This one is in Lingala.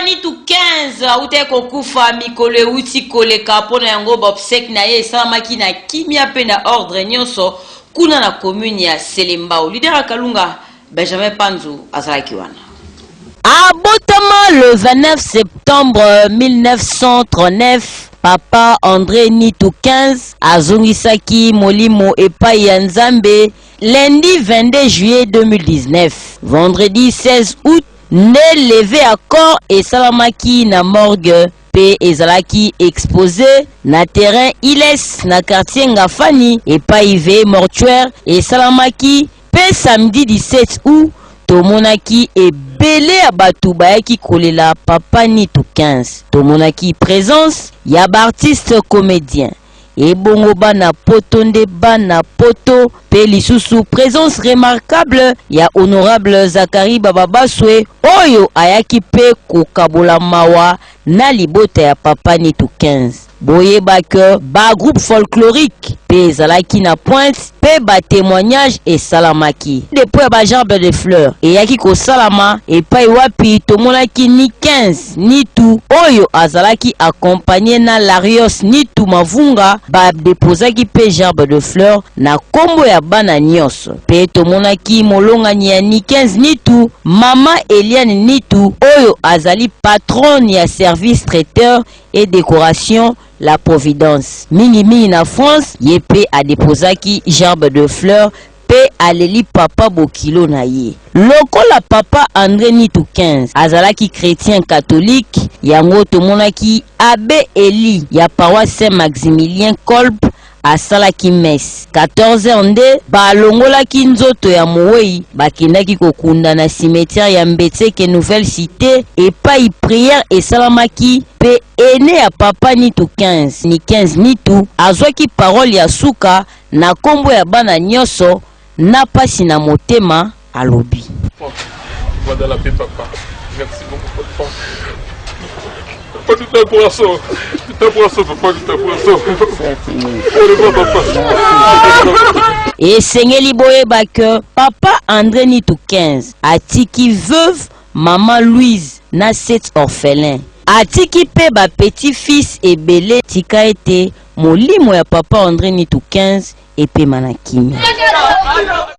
Papa Nitu 15 awutaki kokufa mikolo ewuti koleka, mpo na yango ba obsèques na ye esalamaki na kimia mpe na ordre nyonso kuna na commune ya Selembao. Leader ya Kalunga Benjamin Panzu azalaki wana. Abotama le 29 septembre 1939, Papa Andre Nitu 15 azongisaki molimo epai ya Nzambe lundi 22 juillet 2019. Vendredi 16 août nde levée ya corps esalamaki na morgue mpe ezalaki exposé na terrain Iles na quartier Ngafani epai veillée mortuaire esalamaki. Mpe samedi 17 août tomonaki ebele ya bato bayaki kolela Papa Nitu 15. Tomonaki présence ya baartiste comédien, ebongo bana poto nde bana poto, mpe lisusu présence remarquable ya honorable Zakari Bababaswe oyo ayaki mpe kokabola mawa na libota ya Papa Nitu 15. Boyeba ke bagroupe folklorique mpe ezalaki na pointe mpe batémoignage esalamaki. Dépôt ya bagerbe de fleurs eyaki kosalama epai wapi tomonaki ni 15 Nitu oyo azalaki accompagné na Larios Nitu Mavunga, badepozaki mpe gerbe de fleurs na nkombo ya bana nyonso. Mpe tomonaki molongani ya ni 15 Nitu, mama Eliane Nitu, oyo azali patronne ya service traiteur et décoration La Providence mingimingi na France, ye mpe adepozaki gerbe de fleurs mpe aleli papa bokilo na ye. Lokola Papa André Nitu 15 azalaki chrétien catholique, yango tomonaki abbé Eli ya paroisse Saint Maximilien Kolb asalaki messe. 14 heures nde balongolaki nzoto ya mowei, bakendaki kokunda na cimetière ya Mbetseke Nouvelle Cité epai prière esalamaki mpe aîné ya Papa Nitu 15, ni 15 Nitu, azwaki parole ya suka na nkombo ya bana nyonso. Na pasi na motema alobi: Va dans la paix, papa. Merci beaucoup, papa. Papa, tout un poisson. Tout un poisson, papa, tout un poisson. Au revoir, papa. Esengeli boyeba ke Papa André Nitu 15 atiki veuve mama Louise na sept orphelin, atiki mpe bapetit fils ebele. Tika ete molimo ya Papa André Nitu 15 epema na kimia.